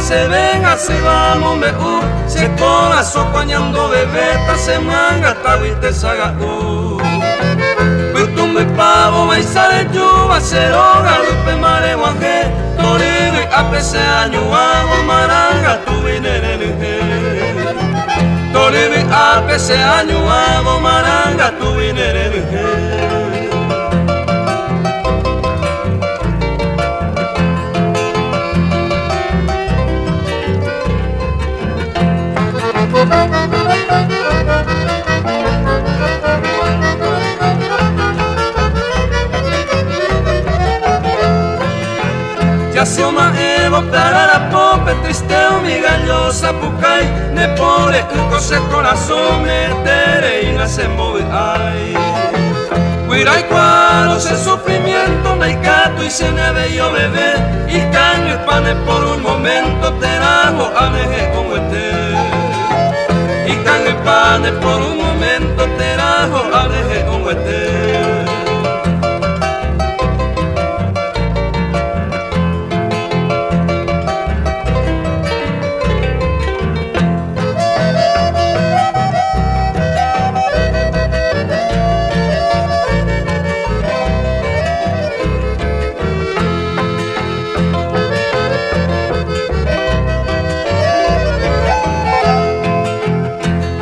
Hasẽve hasýva amombe'u che korasõ kuañando vevéta che myangatagui techaga'u. Pytũmbypávo vaicha rejúva che róga guýpe mareguahẽ tory vy'ápe che añuãvo marangatúgui ne renyhẽ. Tory vy'ápe che añuãvo marangatúgui ne renyhẽ. Jasy oma'ẽvo pe ararapópe triste umi gallo sapukái ne pore'ỹ ko che korasõme etereína chembovy'ái. Guyraikuaárõ che sufrimiento ndaikatúi chéne avei oveve Ikangypáne por un momento térã ho'áne he'õnguete Ikangypáne por un momento térã ho'áne he'õnguete.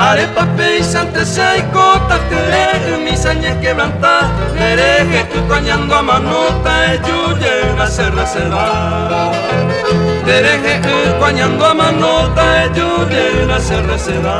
Arépa péichante che aikóta tyre'ỹ che añequebranta nderehe ykuañando amanóta eju jeýna che reseda Nderehe ykuañando amanóta eju jeýna che reseda.